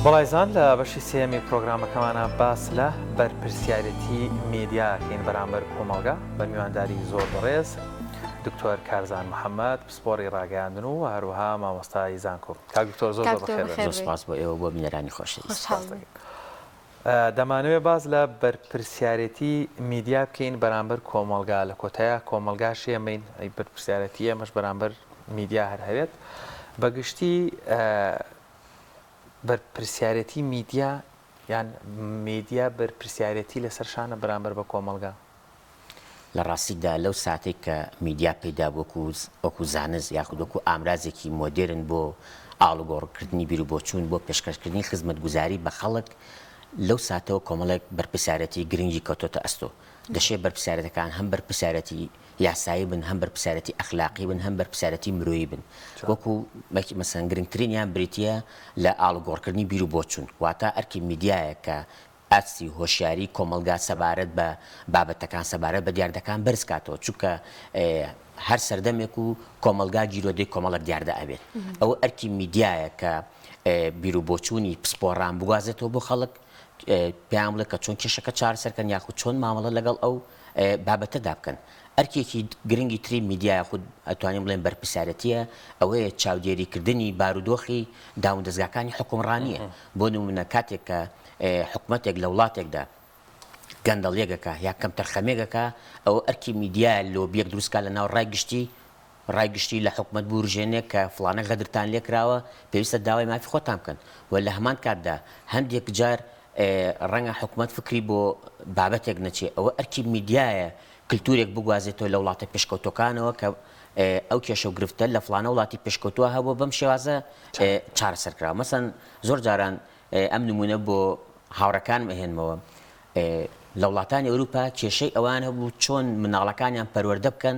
بەڵایزان لە بەشی سێیەمی پرۆگرامەکەمانا باس لە بەرپرسیارێتی میدیا ئەکەین بەرامبەر کۆمەڵگا بە میوانداری زۆر بەڕێز دکتۆر کارزان محەمەد پسپۆڕی ڕاگەیاندن و هەروەها مامۆستای زانکۆ. کاک دکتۆر زۆر زۆر بەخێر بێن. زۆر سوپاس بۆ ئێوە بۆ بینەرانی خۆشەویست. سوپاس دەکەین. دەمانەوێت باس لە بەرپرسیارێتی میدیا بکەین بەرامبەر کۆمەڵگا، لە کۆتاییا کۆمەڵگاش ئێمەین، ئەی بەرپرسیارێتی ئێمەش بەرامبەر میدیا هەر هەبێت. بە گشتی بەرپرسیارێتی میدیا یان میدیا بەرپرسیارێتی لەسەر شانە بەرامبەر بە کۆمەڵگا؟ لە ڕاستیدا لەو ساتەی کە میدیا پەیدا بوو وەکو وەکو زانست یاخود وەکو ئامرازێکی مۆدێرن بۆ ئاڵوگۆڕکردنی بیروبۆچوون بۆ پێشکەشکردنی خزمەتگوزاری بە خەڵک لەو ساتەوە کۆمەڵێک بەرپرسیارێتی گرنگی کەوتۆتە ئەستۆ دەشێ بەرپرسیارێتەکان هەم بەرپرسیارێتی یاسایی بن، هەم بەرپرسیارێتی ئەخلاقی بن، هەم بەرپرسیارێتی مرۆیی بن. وەکو مەسەلەن گرنگترینیان بریتییە لە ئاڵوگۆڕکردنی بیر و بۆچوون. واتە ئەرکی میدیایە کە ئاستی هۆشیاری کۆمەڵگا سەبارەت بە بابەتەکان، سەبارەت بە دیاردەکان بەرز کاتەوە. چونکە هەر سەردەمێک و کۆمەڵگا گیرۆدەی کۆمەڵێک دیاردە ئەبێت. ئەوە ئەرکی میدیایە کە بیر و بۆچوونی پسپۆڕان بگوازێتەوە بۆ خەڵک، پێیان بڵێ کە چۆن کێشەکە چارەسەر کەن یاخود چۆن مامەڵە لەگەڵ ئەو بابەتەدا بکەن. ئەرکێکی گرنگی تری میدیا یاخود ئەتوانین بڵێین بەرپرسیارەتییە ئەوەیە چاودێریکردنی بارودۆخی دامودەزگاکانی حوکمڕانییە. بۆ نموونە کاتێک کە حکومەتێک لە وڵاتێکدا گەندەڵیەک ئەکا یا کەمتەرخەمیەک ئەکا ئەوە ئەرکی میدیایە لۆبیەک دروست کا لەناو ڕای گشتی ڕای گشتی لە حکومەت بورژێنێ کە فڵانە غەدرتان لێکراوە پێویستە داوای مافی خۆتان بکەن و لە هەمان کاتدا هەندێک جار ڕەنگە حکومەت فکری بۆ بابەتێک نەچێ ئەوە ئەرکی میدیایە کلتورێک بگوازێتەوە لە وڵاتە پێشکەوتوەکانەوە کە ئەو کێشە و گرفتە لە فڵانە وڵاتی پێشکەوتوە هەبووە بەم شێوازە چارەسەر کراوە مەسەن زۆر جاران ئەم نمونە بۆ هاوڕێکانم ئەهێنمەوە لە وڵاتانی ئەوروپا کێشەی ئەوان هەبوو چۆن مناڵەکانیان پەروەردە بکەن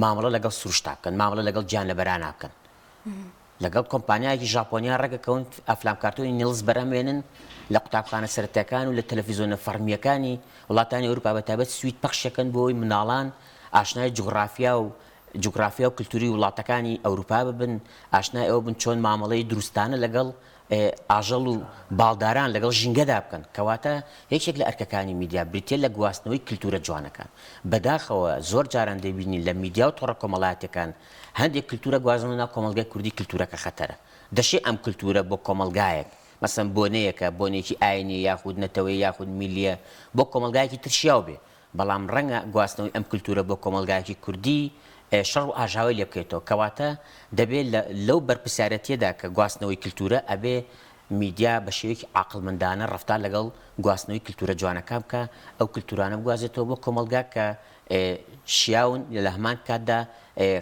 مامەڵە لەگەڵ سروشتا بکەن مامەڵە لەگەڵ گیانلەبەرانا بکەن لەگەڵ کۆمپانیایەکی ژاپۆنیا ڕێکەکەون ئەفلام کارتۆنی نیڵز بەرهەمێنن لە قوتابخانە سەرەتایەکان و لە تەلەفیزۆنە فەڕمییەکانی وڵاتانی ئەوروپا بە تایبەت سوید پەخشەکەن بۆ ئەوەی مناڵان ئاشنای جوگرافیا و جوگرافیا و کلتوری وڵاتەکانی ئەوروپا ببن ئاشنای ئەوە بن چۆن مامەڵەی دروستانە لەگەڵ ئاژەڵ و باڵداران لەگەڵ ژینگەدا بکەن، کەواتە یەکێک لە ئەرکەکانی میدیا بریتییە لە گواستنەوەی کلتورە جوانەکان. بەداخەوە زۆر جاران دەبینین لە میدیا و تۆڕە کۆمەڵایەتیەکان هەندێک کلتورە گوازنەوە ناو کۆمەڵگای کوردی کلتورەکە خەتەرە. دەشێ ئەم کلتورە بۆ کۆمەڵگایەک، مەسەلەن بۆنەیەکە، بۆنەیەکی ئاینیە یاخود نەتەوەیی یاخود میللیە، بۆ کۆمەڵگایەکی تر شیاو بێ، بەڵام ڕەنگە گواستنەوەی ئەم کلتورە بۆ کۆمەڵگایەکی کوردی شەڕ و ئاژاوەی لێ بکەوێتەوە. کەواتە دەبێ لە لەو بەرپرسیارەتییەدا کە گواستنەوەی کلتورە، ئەبێ میدیا بە شێوەیەکی عاقڵمەندانە ڕەفتار لەگەڵ گواستنەوەی کلتورە جوانەکان بکا، ئەو کلتورانە بگوازێتەوە بۆ کۆمەڵگا کە شیاون لە هەمان کاتدا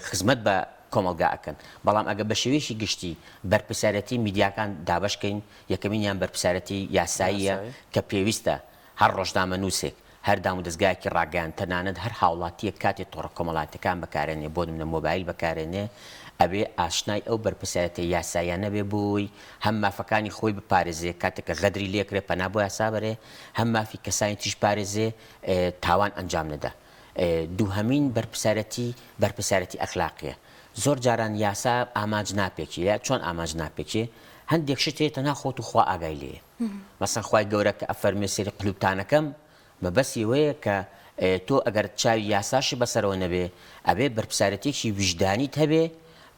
خزمەت بە کۆمەڵگا ئەکەن. بەڵام ئەگەر بە شێوەیەکی گشتی بەرپرسیارەتی میدیاکان دابەش کەین، یەکەمینیان بەرپرسیارەتی یاساییە کە پێویستە هەر ڕۆژنامەنووسێک، هەر دامودەزگایەکی ڕاگەیاند، تەنانەت هەر هاوڵاتییەک کاتێ تۆڕە کۆمەڵایەتیەکان بەکارێنێ، بۆ نمونە مۆبایل بەکارێنێ، ئەبێ ئاشنای ئەو بەرپرسیارێتیە یاساییانە بێ بۆوەی هەم مافەکانی خۆی بپارێزێ کاتێک کە غەدری لێکرێ پەنا بۆ یاسا بەرێ، هەم مافی کەسانی تریش پارێزێ تاوان ئەنجام نەدا. دووهەمین بەرپرسیارێتی، بەرپرسیارێتی ئەخلاقیە. زۆر جاران یاسا ئامانج ناپێکێ، یا چۆن ئامانج ناپێکێ؟ هەندێک شت هەیە تەنها خۆت و خوا ئاگای لێیە. مەسەن خوای گەورە کە ئەفەرموێ سەیری قلوبتانەکەم مەبەستی ئەوەیە کە تۆ ئەگەر چاوی یاساشت بەسەرەوە نەبێ ئەبێ بەرپسارەتیەکی ویژدانیت هەبێ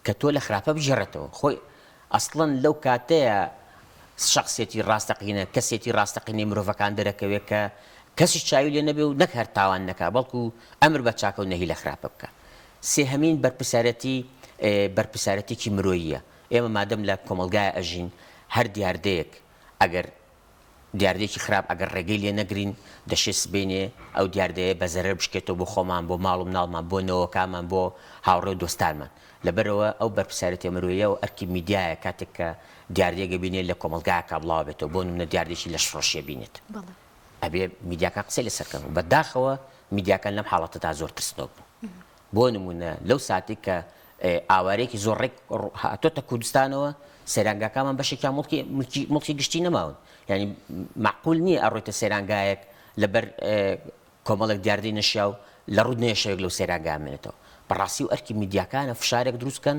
کە تۆ لە خراپە بگێڕێتەوە خۆی ئەسڵەن لەو کاتەیە شەخسێتی ڕاستەقینە کەسێتی ڕاستەقینەی مرۆڤەکان دەرەکەوێ کە کەسیش چاوی لێ نەبێ و نەک هەر تاوان نەکا بەڵکو ئەمر بە چاکە و نەهی لە خراپە بکا سێهەمین بەرپسارەتی بەرپسارەتێکی مرۆییە ئێمە مادەم لە کۆمەڵگایە ئەژین هەر دیاردەیەک ئەگەر دیاردەیەکی خراپ ئەگەر ڕێگەی لێ نەگرین دەشێ سبەینێ ئەو دیاردەیە بە زەرەر بشکێتەوە بۆ خۆمان بۆ ماڵ و مناڵمان بۆ نەوەکانمان بۆ هاوڕێ و دۆستانمان لەبەرئەوە ئەو بەرپرسیارێتیە مرۆییە و ئەرکی میدیایە کاتێک کە دیاردەیەک ئەبینێ لە کۆمەڵگایەکا بڵاو ئەبێتەوە بۆ نمونە دیاردەیەکی لەشفرۆشی ئەبینێت ئەبێ میدیاکان قسەی لەسەر کەن و بە داخەوە میدیاکان لەم حاڵەتەدا زۆر ترسنۆک بوون بۆ نموونە لەو ساتەی کە ئاوارەیەکی زۆر ڕێک هاتۆتە کوردستانەوە سەیرانگاکانمان بەشێکیان مڵکی مڵکی مڵکی گشتی نەماون یعنی معقول نییە ئەڕۆیتە سەیرانگایەک لەبەر کۆمەڵێک دیاردەی نەشیاو لە ڕوود نەیە شەوێک لەو سەیرانگا بمێنێتەوە بەڕاستی و ئەرکی میدیاکانە فشارێک دروست کەن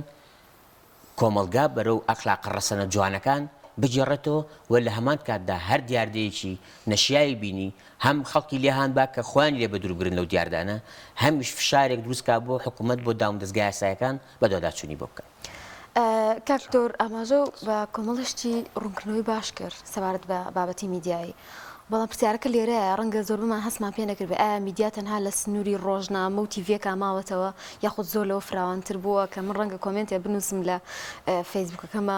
کۆمەڵگا بەرەو ئەخلاقە ڕەسەنە جوانەکان بگێڕێتەوە و لە هەمان کاتدا هەر دیاردەیەکی نەشیاوی بینی هەم خەڵکی لێ هان با کە خۆیانی لێ بەدوور بگرن لەو دیاردانە، هەمیش فشارێک دروست کا بۆ حکوومەت بۆ دامودەزگا یاسایەکان بەدواداچوونی بۆ بکەن. کاک دکتۆر ئاماژە بە کۆمەڵێ شتی ڕوونکردنەوەی باش کرد سەبارەت بە بابەتی میدیایی، بەڵام پرسیارەکە لێرەیە ڕەنگە زۆربەمان هەستمان پێ نەکردبێ ئایا میدیا تەنها لە سنووری ڕۆژنامە و تیڤیەکا ماوەتەوە یاخود زۆر لەوە فراوانتر بووە کە من ڕەنگە کۆمێنتێ بنووسم لە فەیسبووکەکەمە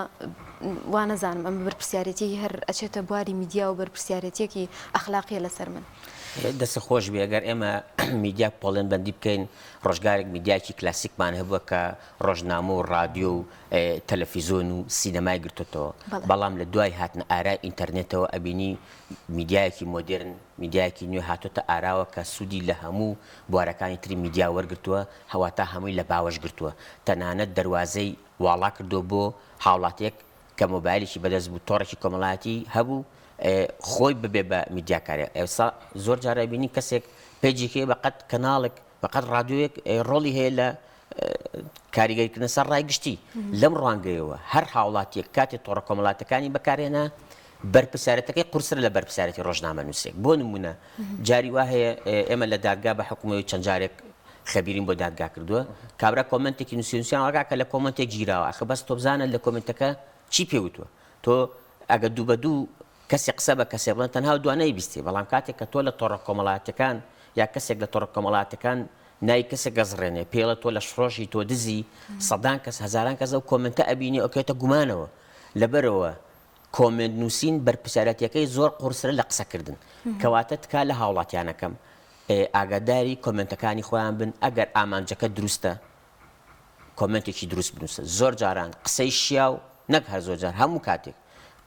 وا نەزانم ئەمە بەرپرسیارێتیەکی هەر ئەچێتە بواری میدیا و بەرپرسیارێتیەکی ئەخلاقیە لەسەر من. دەستت خۆش بێ گەر ئێمە میدیا پۆڵێن بەندی بکەین ڕۆژگارێک میدیایەکی کلاسیکمان هەبووە کە ڕۆژنامە و ڕادیۆ و تەلەفیزۆن و سینەمای گرتۆتەوە بەڵام لە دوای هاتنە ئارای ئینتەرنێتەوە ئەبینی میدیایەکی مۆدێرن میدیایەکی نوێ هاتۆتە ئاراوە کە سوودی لە هەموو بوارەکانی تری میدیا وەرگرتووە هەواتا هەمووی لە باوەش گرتووە تەنانەت دەروازەی واڵا کردووە بۆ هاوڵاتیەک کە مۆبایلێکی بەدەست بوو تۆڕێکی کۆمەڵایەتی هەبوو خۆی ببێ بە میدیاکارێ ئێستا زۆر جار ئەبینین کەسێک page ێکی هەیە بەقەد کەناڵێک بەقەد ڕادیۆیەک ڕۆڵی هەیە لە کاریگەریکردنە سەر ڕای گشتی لەم ڕوانگەیەوە هەر هاوڵاتیەک کاتێ تۆڕە کۆمەڵاتەکانی بەکارهێنا بەرپرسیارەتەکەی قورسرە لە بەرپرسیارەتی ڕۆژنامەنووسێک بۆ نمونە جاری وا هەیە ئێمە لە دادگا بە حکومەوەی چەند جارێک خەبیرین بۆ دادگا کردووە کابرا comment ێکی نووسی نووسیان ئەڵێ کاکە لە comment ێک گیراوە ئەخە بەس تۆ بزانە لە comment ەکە چی پێ وتووە تۆ ئەگە دوو بە دوو کەسێ قسە بە کەسێ بڵێن تەنها و دوانەی بیستی بەڵام کاتێک کە تۆ لە تۆڕە کۆمەڵایەتیەکان یا کەسێک لە تۆڕە کۆمەڵاتەکان ناوی کەسێک گەزڕێنێ پێڵە تۆ لە شڕۆژی تۆ دزی سەدان کەس هەزاران کەس ئەو comment ە ئەبینێ ئەکەوێتە گومانەوە لەبەرەوە comment نووسین بەرپرسیارەتیەکەی زۆر قورسرە لە قسەکردن کەواتە تکا لە هاوڵاتیانەکەم ئاگاداری comment ەکانی خۆیان بن ئەگەر ئامانجەکە دروستە comment ێکی دروست بنووسە زۆر جاران قسەی شیاو نەک هەر زۆر جار هەموو کاتێک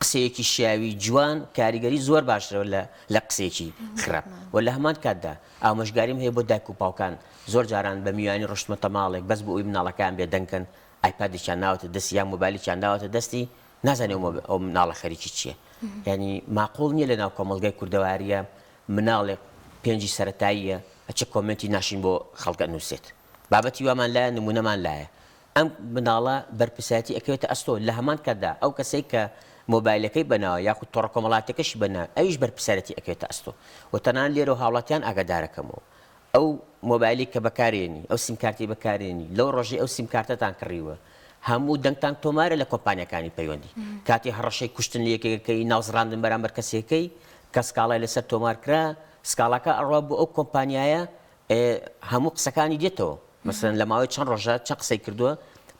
قسەیەکی شیاوی جوان کاریگەری زۆر باشترە لە لە قسەیەکی خراپ و لە هەمان کاتدا ئامۆژگاریم هەیە بۆ دایک و باوکان زۆر جاران بە میوانی ڕشتمەتە ماڵێک بەس بۆ ئەوی مناڵەکان بێدەنگکەن ئایپادێکیان ناوەتە دەستی یان مۆبایلێکیان داوەتە دەستی نازانێ ئەو مناڵە خەریکی چییە یعنی ماقوڵ نییە لە ناو کۆمەڵگای کوردەواریە مناڵێک پێنجی سەتاییە ئەچێ comment ی ناشین بۆ خەڵکە نووسێت بابەتی وامان لایە نمونەمان لایە ئەم مناڵە بەرپرسایەتی ئەکەوێتە ئەستۆ لە هەمان کاتدا ئەو کەسەی کە مۆبایلەکەی بەناوە یاخود تۆڕە کۆمەڵاتەکەشی بەناوە ئەویش بەرپرسایەتی ئەکەوێتە ئەستۆ و تەنانەت لێرەوە هاوڵاتیان ئاگادارەکەمەوە ئەو مۆبایلەی کە بەکارێنی، ئەو سیمکارتەی بەکارێنی، لەو ڕۆژەی ئەو سیمکارتەتان کڕیوە، هەموو دەنگتان تۆمارە لە کۆمپانیاکانی پەیوەندی. کاتێ هەڕەشەی کوشتن لە یەکێک ئەکەی، ناوزڕاندن بەرامبەر کەسێکەی، کە سکاڵای لەسەر تۆمار کرا، سکاڵاکە ئەڕوا بۆ ئەو کۆمپانیایە، هەموو قسەکانی دێتەوە. مەسەلەن لە ماوەی چەند ڕۆژە چەند قسەی کردووە،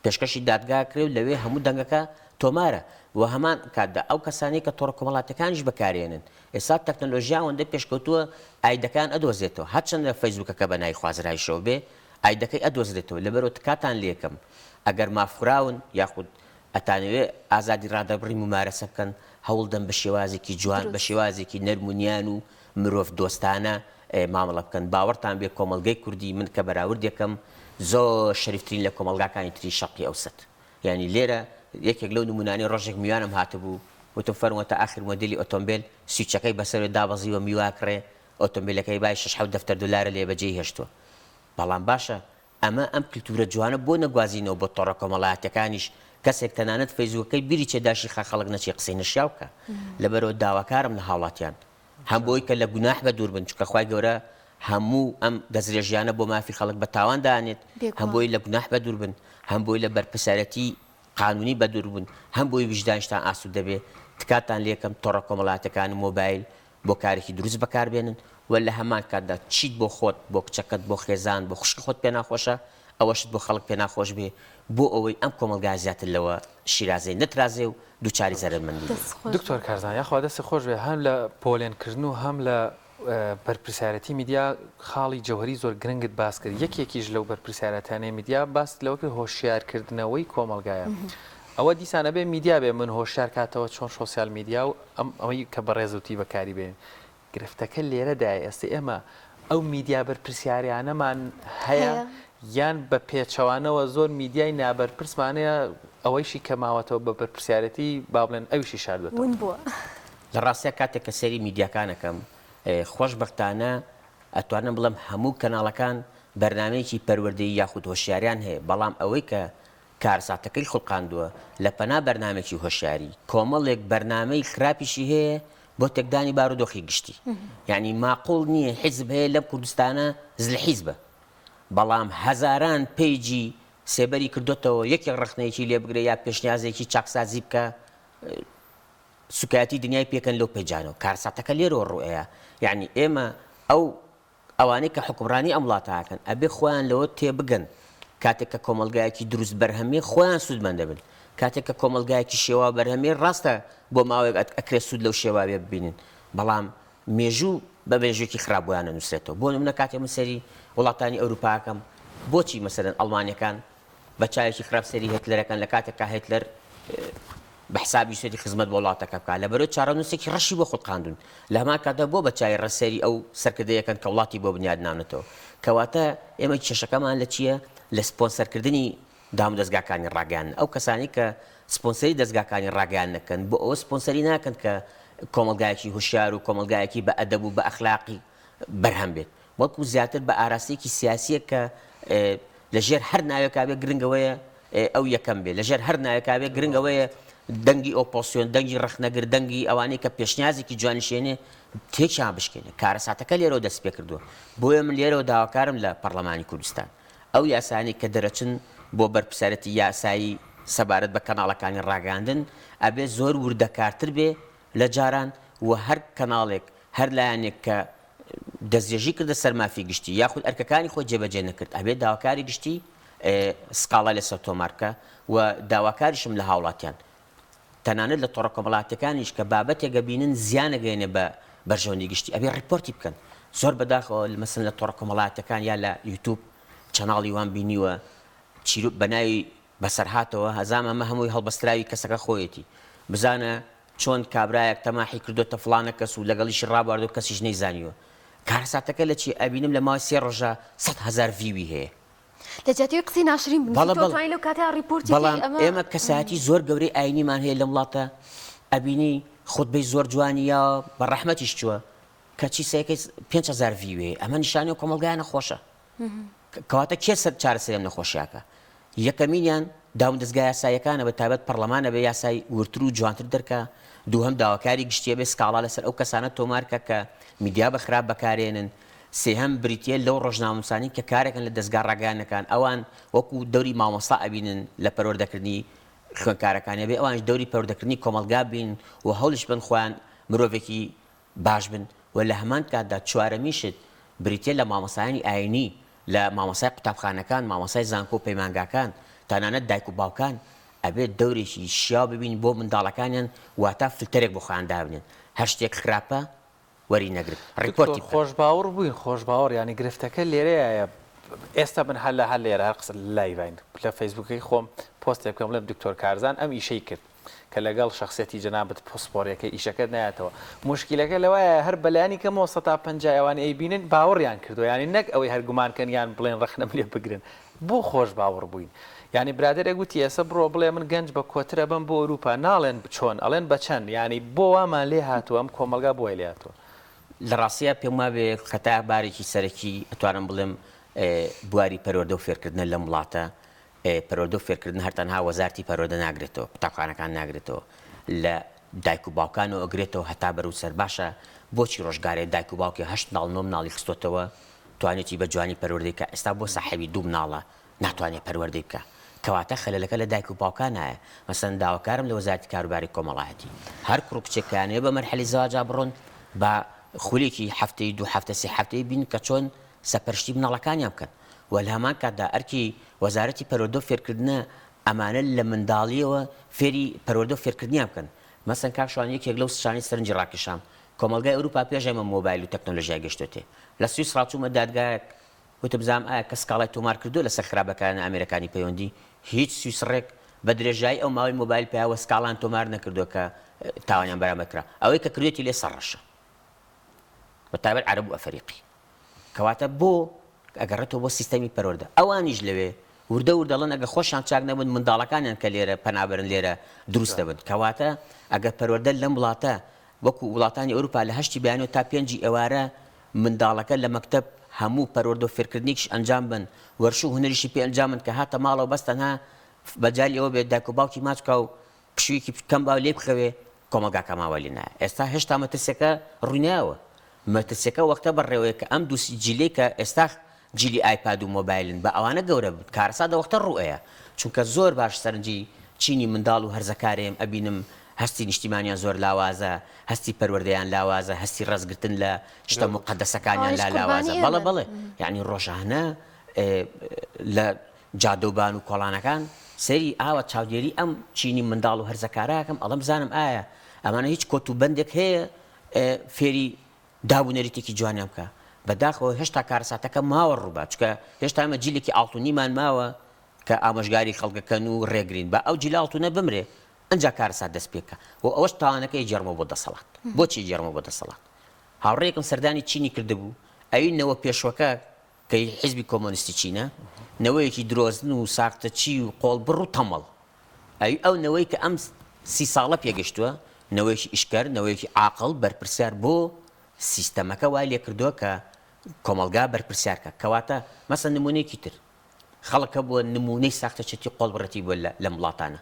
پێشکەشی دادگا ئەکرێ و لەوێ هەموو دەنگەکە تۆمارە. وە هەمان کاتدا ئەو کەسانەی کە تۆڕە کۆمەڵاتیەکانیش بەکارێنن، ئێستا تەکنەلۆژیا ئەوەندە پێشکەوتووە ئایدەکان ئەدۆزێتەوە هەرچەندە فەیسبوکەکە بە ناوی خوازرایشەوە بێ ئایدەکەی ئەدۆزرێتەوە لەبەرئەوە تکاتان لێکەم ئەگەر مافخوراون یاخود ئەتانەوێ ئازادی ڕادەربڕین مومارەسە بکەن هەوڵدەن بە شێوازێکی جوان بە شێوازێکی نەرم و نیان و مرۆڤ دۆستانە مامەڵە بکەن باوەڕتان بێ کۆمەڵگەی کوردی من کە بەراوردێکەم زۆر شەریفترین لە کۆمەڵگاکانی تری شەرقی ئەوسەت یانی لێرە یەکێک لەو نمونانەی ڕۆژێک میوانم هاتبوو وتم فەرمووە تا ئاخر مۆدێلی ئۆتۆمبێل سویچەکەی بەسەرێ دابەزیوە میوا کڕێ ئۆتۆمبێلەکەی بای شەش حەوت دەفتەر دۆلارە لێ بەجێی هێشتووە بەڵام باشە ئەمە ئەم کلتورە جوانە بۆ نەگوازینەوە بۆ تۆڕە کۆمەڵایەتیەکانیش کەسێک تەنانەت فەیسبوکەکەی بیری چێ داشی خا خەڵک نەچێ قسەی نەشیاو بکا لەبەرئەوە داواکارم لە هاوڵاتیان هەم بۆی کە لە گوناح بەدوور بن چونکە خوای گەورە هەموو ئەم دەستدرێژیانە بۆ مافی خەڵک بە تاوان دانێت هەم بۆی لە گوناح بەدوور بن هەم بۆی لە بەرپرسیارەتی قانونی بەدوور بن هەم بۆی ویژدانیشتان ئاسوودە بێ تکاتان لێکەم تۆڕە کۆمەڵاتەکان و مۆبایل بۆ کارێکی دروست بەکاربێنن و لە هەمان کاتدا چیت بۆ خۆت بۆ کچەکەت بۆ خێزان بۆ خوشکی خۆت پێناخۆشە ئەوەشت بۆ خەڵک پێناخۆش بێ بۆ ئەوەی ئەم کۆمەڵگا زیاتر لەوە شیرازەی نەترازێ و دووچاری زەرەرمەندی بێ. دکتۆر کارزان یاخوا دەستت خۆش بێ هەم لە پۆلێن کردن و هەم لە بەرپرسیارەتی میدیا خاڵی جەوهەری زۆر گرنگت باس کرد یەکێکیش لەو بەرپرسیارەتانەی میدیا باست لەوە کرد هۆشیارکردنەوەی کۆمەڵگایە ئەوە دیسان ئەبێ میدیا بێ من هۆشیار کاتەوە چۆن شۆسیال میدیا و ئەم ئەوەی کە بەڕێز وتی بەکاری بێنین گرفتەکە لێرەدایە ئێستا ئێمە ئەو میدیا بەرپرسیاریانەمان هەیە یان بە پێچەوانەوە زۆر میدیای نابەرپرسمان هەیە ئەوەیشی کە ماوەتەوە بە بەرپرسیارێتی با بڵێن ئەویشی شاردوەتەوە. ون بووە. لە ڕاستیا کاتێک کە سەیری میدیاکان ئەکەم خۆشبەختانە ئەتوانم بڵێم هەموو کەناڵەکان بەرنامەیەکی پەروەردەیی یاخود هۆشیاریان هەیە بەڵام ئەوەی کە. کارەساتەکەی خوڵقاندووە لە پەنا بەرنامەکی هۆشیاری کۆمەڵێک بەرنامەی خراپیشی هەیە بۆ تێکدانی بارودۆخی گشتی یعنی ماقوڵ نییە حیزب هەیە لەم کوردستانە زل حیزبە بەڵام هەزاران page ی سێبەری کردۆتەوە یەکێک ڕەخنەیەکی لێ بگرێ یا پێشنیازێکی چاکسازی بکە سوکایەتی دنیای پێکەن لەو page انەوە کارەساتەکە لێرەوە ڕوئەیە یعنی ئێمە ئەو ئەوانەی کە حوکمڕانی ئەم وڵاتە ئەکەن ئەبێ خۆیان لەوە تێبگەن کاتێک کە کۆمەڵگایەکی دروست بەرهەمێ خۆیان سوودمەند دەبن کاتێک کە کۆمەڵگایەکی شێواو بەرهەمێ ڕاستە بۆ ماوەیەک ئەکرێ سوود لەو شێواویە ببینن بەڵام مێژوو بە مێژوویەکی خراپ بۆیان ئەنووسرێتەوە بۆ نمونە کاتێ من سەیری وڵاتانی ئەوروپا ئەکەم بۆچی مەسەلەن ئەڵمانیەکان بە چاوێکی خراپ سەیری هێتلەرەکەن لە کاتێکا هێتلەر بە حسابی سوێدی خزمەت بۆ وڵاتەکە بکات، لەبەرئەوەی چارەنووسێکی ڕەشی بۆ خوڵقاندوون، لە هەمان کاتدا بۆ بە چاوی ڕەش سەیری ئەو سەرکردەیەکەن کە وڵاتی بۆ بنیاد ناونەتەوە؟ کەواتە ئێمە کێشەکەمان لە چییە؟ لە سپۆنسەرکردنی دامودەزگاکانی ڕاگەیاندن، ئەو کەسانەی کە سپۆنسەری دەزگاکانی ڕاگەیاندن دەکەن، بۆ ئەوە سپۆنسەری ناکەن کە کۆمەڵگایەکی هوشیار و کۆمەڵگایەکی بە ئەدەب و بە ئەخلاقی بەرهەم بێت، بەڵکو زیاتر بە ئاراستەیەکی سیاسییە کە لە ژێر هەر ناوێکا بێت گرنگ ئەوەیە ئەو یەکەم بێت، لە ژێر هەر ناوێکا بێت گرنگ ئەوەیە دەنگی ئۆپۆسیۆن، دەنگی ڕەخنەگر، دەنگی ئەوانەی کە پێشنیازێکی جوانیش هێنێ تێکیان بشکێنێ. کارەساتەکە لێرەوە دەست پێکردووە. بۆیە من لێرەوە داواکارم لە پەڕلەمانی کوردستان ئەو یاسایانەی کە دەرەچن بۆ بەرپرسیارێتی یاسایی سەبارەت بە کەناڵەکانی ڕاگەیاندن ئەبێ زۆر وردەکارتر بێ لە جاران و هەر کەناڵێک هەر لایەنێک کە دەستدرێژی کردە سەر مافی گشتی یاخود ئەرکەکانی خۆی جێبەجێ نەکرد ئەبێ داواکاری گشتی سکاڵای لەسەر تۆمار بکا و داواکاریشم لە هاوڵاتیان تەنانەت لە تۆڕە کۆمەڵاتیەکانیش کە بابەتێک ئەبینن زیان ئەگەیەنێ بە بەرژەوەندی گشتی ئەبێ ڕیپۆرتی بکەن زۆر بەداخەوە مەسەن لە تۆڕە کۆمەڵاتیەکان یا لە یوتوب channel ی وام بینیوە چیرۆک بە ناوی بەسەرهاتەوە هەزام ئەمە هەمووی هەڵبەستراوی کەسەکە خۆیەتی بزانە چۆن کابرایەک تەماحی کردۆتە فڵانە کەس و لەگەڵیشی ڕابواردوە کەسیش نەیزانیوە کارەساتەکە لە چیە ئەبینم لە ماوەی سێ ڕۆژا 100,000 view ی هەیە. لە جیاتی ئەوەی قسەی ناشرین بنوسی بەڵێ تۆ بەڵێ توانی لەو کاتەیا ڕیپۆرتی بکەی بەڵام ئەمە ئێمە کەسایەتی زۆر گەورەی ئاینیمان هەیە لەم وڵاتە ئەبینی خوتبەی زۆر جوانی یاوە بە ڕەحمەتیش چووە کەچی سەیەکەی 5000 view ی هەیە ئەمە نیشانەی کۆمەڵگایە نەخۆشە کەواتە کێ سەر چارەسەری ئەم نەخۆشیاکە؟ یەکەمینیان دامودەزگا یاساییەکانە بە تایبەت پەڕلەمان ئەبێ یاسای وردتر و جوانتر دەرکا، دووهەم داواکاری گشتی ئەبێ سکاڵا لەسەر ئەو کەسانە تۆمار کا کە میدیا بە خراپ بەکارێنن، سێهەم بریتیە لەو ڕۆژنامەنووسانەی کە کارەکەن لە دەزگا ڕاگەیاندنەکان ئەوان وەکو دەوری مامۆستا ئەبینن لە پەروەردەکردنی خوێندکارەکان ئەبێ ئەوانیش دەوری پەروەردەکردنی کۆمەڵگا بین و هەوڵیش بەن خۆیان مرۆڤێکی باش بن و لە هەمان کاتدا چوارەمین شت بریتیە لە مامۆستایانی ئاینی، لە مامۆستای قوتابخانەکان، مامۆستای زانکۆ و پەیمانگاکان، تەنانەت دایک و باوکان ئەبێت دەورێکی شیاو ببین بۆ منداڵەکانیان واتا فلتەرێک بۆ خۆیان دابنێن هەر شتێک خراپە وەری نەگرن دکتۆر ڕیپۆرتی بکەن. خۆشباوڕ بووین خۆشباوەڕ یانی گرفتەکە لێرەیایە ئێستا من هەر لە هەر لێرە هەر قسە live ین لە فەیسبووکەکەی خۆم پۆستێک بکەم بڵێم دکتۆر کارزان ئەم ئیشەی کرد کە لەگەڵ شەخسیەتی جەنابت پسپۆریەکەی ئیشەکەت نایەتەوە موشکیلەکە لەوایە هەر بەلایەنی کەمەوە 50% ئەوانەی ئەیبینن باوەڕیان کردوە یانی نەک ئەوەی هەر گومان کەن یان بڵێن ڕەخنەم لێ بگرن بۆ خۆش باوەڕ بووین یانی برادەرێک وتی ئێسە بڕۆ بڵێ من گەنج بە کۆترە بەم بۆ ئەوروپا ناڵێن چۆن ئەڵێن بە چەند یانی بۆ وامان لێ هاتووە ئەم کۆمەڵگا بۆ وای لێ هاتووە. لە ڕاستیا پێم وابێ خەتا بارێکی سەرەکی ئەتوانم بڵێم بواری پەروەردە و فێرکردنە لەم وڵاتە پەروەردە و فێرکردن هەر تەنها وەزارتی پەروەردە ناگرێتەوە، قوتابخانەکان ناگرێتەوە، لە دایک و باوکانەوە ئەگرێتەوە هەتا بەرەو سەر، باشە بۆچی ڕۆژگارێ دایک و باوکێ هەشت مناڵ نۆ مناڵی خستۆتەوە توانێتی بە جوانی پەروەردەی کا، ئێستا بۆ ساحێبی دوو مناڵە ناتوانێ پەروەردەی بکا، کەواتە خەلەلەکە لە دایک و باوکانایە، مەسەلەن داواکارم لە وەزارەتی کاروباری کۆمەڵایەتی هەر کوڕ و کچێک کەیانەوێ بە مەرحەلەی زەواجا بڕۆن با خولێکی هەفتەی دوو هەفتە سێ هەفتەی بین کە چۆن سەپەرشتی مناڵەکانیان بکەن و لە هەمان کاتدا ئەرکی وەزارەتی پەروەردە و فێرکردنە ئەمانە لە منداڵیەوە فێری پەروەردە و فێرکردنیان بکەن. مەسەن کاک شوان یەکێک لەو شتانەی سەرنجی ڕاکێشام کۆمەڵگای ئەوروپا پێش ئێمە مۆبایل و تەکنۆلۆژیای گەشتۆتێ. لە سویسڕا چوومە دادگایەک وتم بزانم ئایا کەس سکاڵای تۆمار کردووە لەسەر خراپ بەکارهێنانی ئامێرەکانی پەیوەندی؟ هیچ سویسڕێک بە درێژایی ئەو ماوەی مۆبایل پەیاوە سکاڵایان تۆمار نەکردووە کە تاوانیان بەرامبەر کرا. ئەوەی کە کردوویەتی لێ سەرڕەشە. بە تایبەت عەرەب و ئەفەریقی. کەواتە بۆ ئەگەڕێتەوە بۆ سیستەمی پەروەردە ئەوانیش لەوێ وردە وردە ئەڵێن ئەگەر خۆشیان چاک نەبن منداڵەکانیان کە لێرە پەنابەرن لێرە دروست دەبن کەواتە ئەگەر پەروەردە لەم وڵاتە وەکو وڵاتانی ئەوروپا لە هەشتی بەیانەوە تا پێنجی ئێوارە منداڵەکە لە مەکتەب هەموو پەروەردە و فێرکردنێکیش ئەنجام بن وەرش و هونەریشی پێ ئەنجام بن کە هاتە ماڵەوە بەس تەنها. مەجالی ئەوە بێت دایک و باوکی ماچ بکا و پشوویەکی کەم با لێی بخەوێ، کۆمەڵگاکەمان وای لێ نایە. ئێستا هێشتا مەترسیەکە ڕووی نایەوە. مەترسیەکە وەختە بەڕێوەیە کە ئەم دوو جیلەی کە ئێستا جیلی ئایپاد و مۆبایلن با ئەوانە گەورە بن. کارەسات ئەو وەختە ڕوو ئەیا. چونکە زۆر باش سەرنجی چینی منداڵ و هەرزەکارێم ئەبینم هەستی نیشتیمانیان زۆر لاوازە، هەستی پەروەردەیان لاوازە، هەستی ڕێزگرتن لە شتە موقەدەسەکانیان ئەوانیش لا قوربانی لاوازە. بەڵێ ئێمەن. بەڵێ. یانی ڕۆژانە لە جادەو بان و کۆڵانەکان سەیری ئاوا چاودێری ئەم چینی منداڵ و هەرزەکارە ئەکەم ئەڵێم بزانم ئایا ئەمانە هیچ کۆت و بەندێک هەیە فێری داب و نەریتێکی جوانیان بکا بەداخەوە هێشتا کارەساتەکە ماوە ڕووبا چونکە هێشتا ئێمە جیلێکی ئاڵتونیمان ماوە کە ئامۆژگاری خەڵکەکەن و ڕێگرین با ئەو جیلە ئاڵتونە بمرێ ئەنجا کارەسات دەست پێ بکا و ئەوەش تاوانەکە ئەیگێڕمەوە بۆ دەسەڵات بۆچی ئەیگێڕمەوە بۆ دەسەڵات هاوڕێیەکم سەردانی چینی کردبوو ئەوی نەوە پێشوەکە کە هی حیزبی کۆمۆنیستی چینە، نەوەیەکی درۆزن و ساختەچی و قۆڵبڕ و تەمەڵ. ئەوی ئەو نەوەی کە ئەم سی ساڵە پێگەشتووە، نەوەیەکی ئیشکەر، نەوەیەکی عاقڵ، بەرپرسیار بۆ سیستەمەکە وای لێکردووە کە کۆمەڵگا بەرپرسیار کا. کەواتە مەسەن نموونەیەکی تر، خەڵک هەبووە نموونەی ساختەچێتی قۆڵبڕێتی بووە لەم وڵاتانە.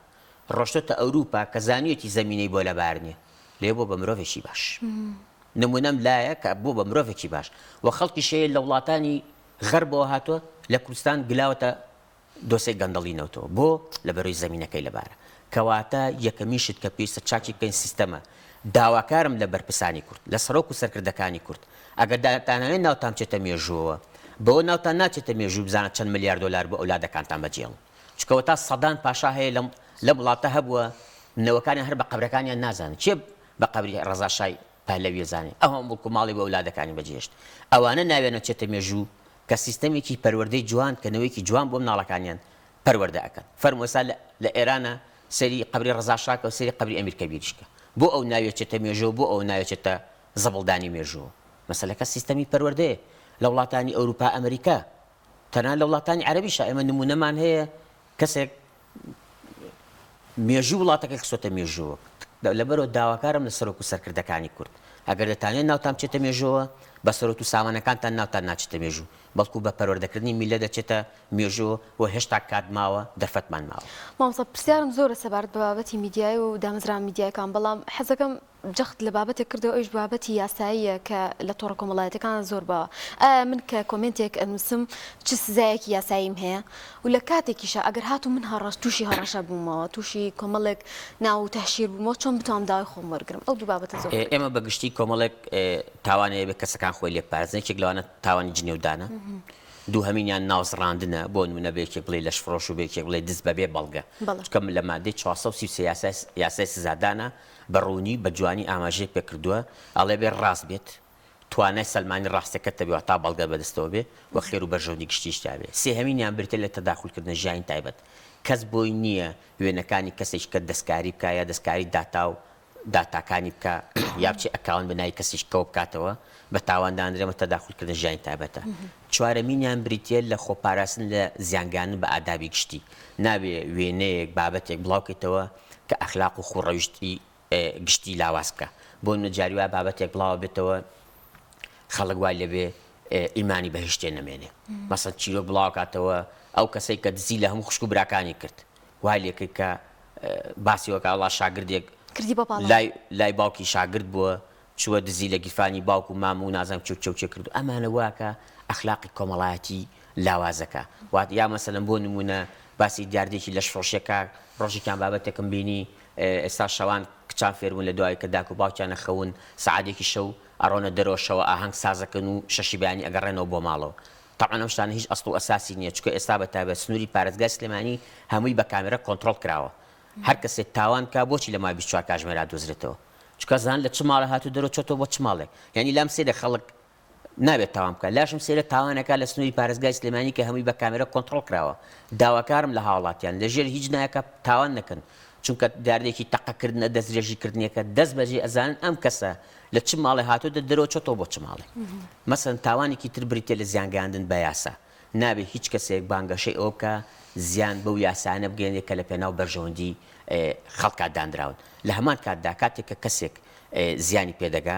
ڕۆشتۆتە ئەوروپا کە زانیویەتی زەمینەی بۆ لەبار نییە، لێ بووە بە مرۆڤێکی باش. نمونەم لایە کە بووە بە مرۆڤێکی باش و خەڵکیش هەیە لە وڵاتانی غەربەوە هاتووە لە کوردستان گلاوەتە دۆسێی گەندەڵی نەوتەوە بۆ؟ لەبەرەوەی زەمینەکەی لەبارە. کەواتە یەکەمین شت کە پێویستە چاکی بکەین سیستەمە. داواکارم لە بەرپرسانی کورد، لە سەرۆک و سەرکردەکانی کورد، ئەگەر دەتانەوێت ناوتان بچێتە مێژووەوە، بەوە ناوتان ناچێتە مێژوو بزانە چەند ملیار دۆلار بۆ ئەولادەکانتان بەجێڵن. چونکە وەتا سەدان پاشا هەیە لەم لەم وڵاتە هەبووە نەوەکانیان هەر بە قەبرەکانیان نازانن. کێ بە قەبری ڕەزا شای پەهلەوی ئەزانێ ئەو هەموو موڵک و ماڵی بۆ ئەولادەکانی بەجێهێشت. ئەوانە ناویان ئەچێتە مێژوو کە سیستەمێکی پەروەردەی جوان کە نەوەیەکی جوان بۆ مناڵەکانیان پەروەردە ئەکەن. فەرموو ئێستا لە لە ئێرانە سەیری قەبری ڕەزا شا کە و سەیری قەبری ئەمیر کەبیریش کە. بۆ ئەو ناوی ئەچێتە مێژوو و بۆ ئەو ناوی ئەچێتە زبڵدانی مێژووەوە. مەسەلەکە سیستەمی پەروەردەیە. لە وڵاتانی ئەوروپا ئەمریکا تەنانەت لە وڵاتانی عەرەبیشا ئێمە نموونەمان هەیە کەسێک مێژوو وڵاتەکەی خستۆتە مێژووەوە. لەبەرئەوە داواکارم لە سەرۆک و سەرکردەکانی کورد، ئەگەر دەتانەوێت ناوتان بچێتە مێژووەوە، بە سەرۆت و سامانەکانتان ناوتان ناچێتە مێژوو، بەڵکو بە پەروەردەکردنی میللەت دەچێتە مێژووەوە و هێشتا کات ماوە، دەرفەتمان ماوە. مامۆستا پرسیارم زۆرە سەبارەت بە بابەتی میدیایی و دامەزراوە میدیایەکان، بەڵام حەزەکەم جەخت لە بابەتێک کردەوە ئەویش بابەتی یاساییە کە لە تۆڕە کۆمەڵایەتیەکان زۆر باوە ئایا من کە کۆمێنتێک ئەنووسم چ سزایەکی یاساییم هەیە و لە کاتێکیشا ئەگەر هاتوو من هەڕەش تووشی هەڕەشە بوومەوە تووشی کۆمەڵێک ناو و تەهشیر بوومەوە چۆن بتوانم داوای خۆم وەرگرم ئەو دوو بابەتە زۆر گرنگە. ئێمە بە گشتی کۆمەڵێک تاوان هەیە بێ کەسەکان خۆی لێ بپارێزن یەکێک لەوانە تاوانی جنێودانە دووهەمینیان ناوزڕاندنە بۆ نمونە بە یەکێک بڵێی لەشفرۆش و بە یەکێک بڵێی دز بەبێ بەڵگە چونکە لە مادەی 433 یاسای یاسای سزادانە بە ڕوونی بە جوانی ئاماژەی پێ کردووە، ئەڵێ بێ ڕاست بێت، توانای سەلماندنی ڕاستیەکەت هەبێ واتا بەڵگەت بەدەستەوە بێ و خێر و بەرژەوەندی گشتیش تیا بێ. سێهەمینیان بریتیە لە تەداخول کردنە ژیانی تایبەت. کەس بۆی نییە وێنەکانی کەسێکی کە دەستکاری بکا یا دەستکاری داتا و داتاکانی بکا یا بچێ account بە ناوی کەسێکی کەوە بکاتەوە بە تاوان دانرێ ئەمە تەداخول کردنە ژیانی تایبەتە. چوارەمینیان بریتیە لە خۆپاراستن لە زیانگەیاندن بە ئادابی گشتی. نابێ وێنەیەک، بابەتێک بڵاوکەیتەوە کە ئەخلاق و خووڕەوشتی گشتی لاواز بکا. بۆ نمونە جاری وایە بابەتێک بڵاوەبێتەوە خەڵک وای لێبێ ئیمانی بە هیچ شتێ نەمێنێ. مەسەن چیرۆک بڵاوکاتەوە ئەو کەسەی کە دزی لە هەموو خوشک و براکانی کرد وای لێکرد کە باسی وەکا وەڵا شاگردێک کردی بە پاڵەوان. لای لای باوکی شاگرد بووە چووە دزی لە گیرفانی باوک و مام و نازانم کێ و کێ و کێ کردووە ئەمانە واکە ئەخلاقی کۆمەڵایەتی لاوازەکە وات یا مەسەلەن بۆ نموونە باسی دیاردەیەکی لەشفرۆشیەکە ڕۆژێکیان بابەتێکم بینی ئێستا شەوان کچان فێربوون لە دوای کە داک و باوکیان ئەخەون سەعات یەکی شەو ئەڕۆنە دەرەوە شەوە ئاهەنگ سازەکەن و شەشی بەیانی ئەگەڕێنەوە بۆ ماڵەوە تەبعەن ئەم شتانە هیچ ئەسڵ و ئەساسی نیە چونکە ئێستا بە تایبەت سنووری پارێزگای سلێمانی هەمووی بە کامێرا کۆنتڕۆڵ کراوە هەر کەسێک تاوان بکا بۆچی لە ماوەی 24 کاژمێرا دۆزرێتەوە چونکە زان لە چ ماڵێ هاتوو دەرەوە چۆتەوە بۆ چ ماڵێک یانی لام سەیرە خەڵک نابێت تاوان بکات لاشم سەیرە تاوانەکە لە سنووری پارێزگای سلێمانی کە هەمووی بە کامێرا کۆنتڕۆڵ کراوە داواکارم لە هاوڵاتیان لە ژێر هیچ نایەکە تاوان نەکەن چونکە دیاردەیەکی تەقەکردنە دەستدرێژی کردنێکە دەست بەجێ ئەزانن ئەم کەسە لە چ ماڵێ هاتۆتە دەرەوە چۆتەوە بۆ چ ماڵێ مەسەن تاوانێکی تر بریتیە لە زیانگەیاندن بە یاسا نابێ هیچ کەسێک بانگەشەی ئەوە بکا زیان بەو یاسایانە بگەیەنێ کە لە پێناو بەرژەوەندی خەڵکا دانراون. لە هەمان کاتدا کاتێک کە کەسێک زیانی پێ دەگا.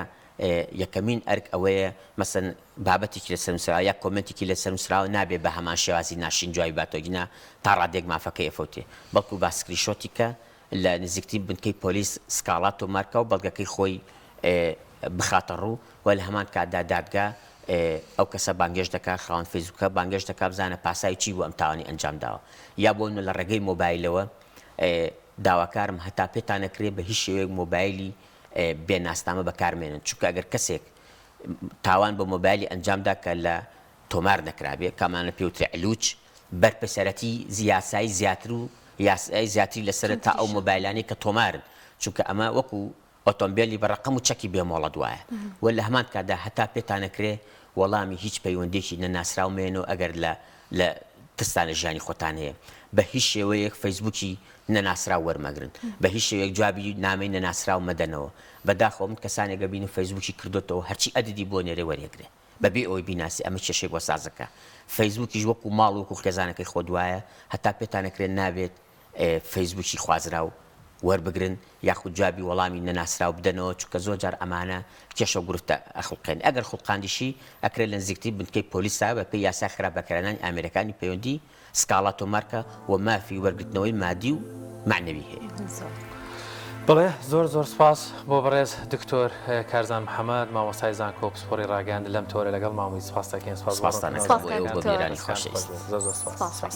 یەکەمین ئەرک ئەوەیە مەسەن بابەتێکی لەسەر نووسراوە یا کۆمێنتێکی لەسەر نووسراوە نابێ بە هەمان شێوازی ناشرین جوابی باتەوە گینا تا ڕادەیەک مافەکەی ئەفەوتێ بەڵکو با screenshot ی کە لە نزیکترین بنکەی پۆلیس سکاڵا تۆمار کا و بەڵگەکەی خۆی بخاتە ڕوو و لە هەمان کاتدا دادگا ئەو کەسە بانگێشت دەکا خاوەن فەیسبووکە بانگێشت دەکا بزانە پاساوی چی بوو ئەم تاوانی ئەنجام داوە یا بۆ نمونە لە ڕێگەی مۆبایلەوە داواکارم هەتا پێتان نەکرێ بە هیچ شێوەیەک مۆبایلی بێ ناسنامە بەکارمێنن چونکە ئەگەر کەسێک تاوان بە مۆبایلی ئەنجامدا کە لە تۆمار نەکرابێ کامانە پێوترێ علوج بەرپرسیارەتی یاسایی زیاتر و یاسای زیاتری لەسەرە تا ئەو مۆبایلانەی کە تۆمارن چونکە ئەمە وەکو ئۆتۆمبێلی بە ڕەقەم و چەکی بێ مۆڵەت وایە و لە هەمان کاتدا هەتا پێتانەکرێ وەڵامی هیچ پەیوەندیەکی نەناسراو مەیەنەوە ئەگەر لە لە ترستان لە ژیانی خۆتان هەیە بە هیچ شێوەیەک فەیسبوکی نەناسراو وەرمەگرن بە هیچ شێوەیەک جوابی نامەی نەناسراو مەدەنەوە بەداخەوە من کەسانێک ئەبینم فەیسبوکی کردۆتەوە هەرچی add ی بۆ نێرێ وەریەگرێ بەبێ ئەوەی بیناسی ئەمە کێشەی بۆ سازەکە فەیسبوکیش وەکو ماڵ وەکو خێزانەکەی خۆت وایە هەتا پێتانەکرێ نابێت فەیسبوکی خوازراو وەربگرن یاخود جوابی وەڵامی نەناسراو بدەنەوە چونکە زۆر جار ئەمانە کێشە و گرفتە ئەخوڵقێن ئەگەر خوڵقاندیشی ئەکرێت لە نزیکترین بنکەی پۆلیسا بە پێی یاسای خراپ بەکارهێنانی ئامێرەکانی پەیوەندی سکاڵا تۆمارکە و مافی وەرگرتنەوەی مادی و مەعنەوی هەیە. بەڵێ زۆر زۆر سپاس بۆ بەڕێز دکتۆر کارزان محەمەد مامۆستای زانکۆ و پسپۆڕی ڕاگەیاندن لەم تۆرە لەگەڵ مامۆی سپاس دەکەین سپاس بۆ سپاستان ڕوونکردنەوە ئەکەم بۆ ئێوە و بۆ بینەرانی دەستتان خۆشەویست. خۆش بێت زۆر زۆر سپاس. سپاس.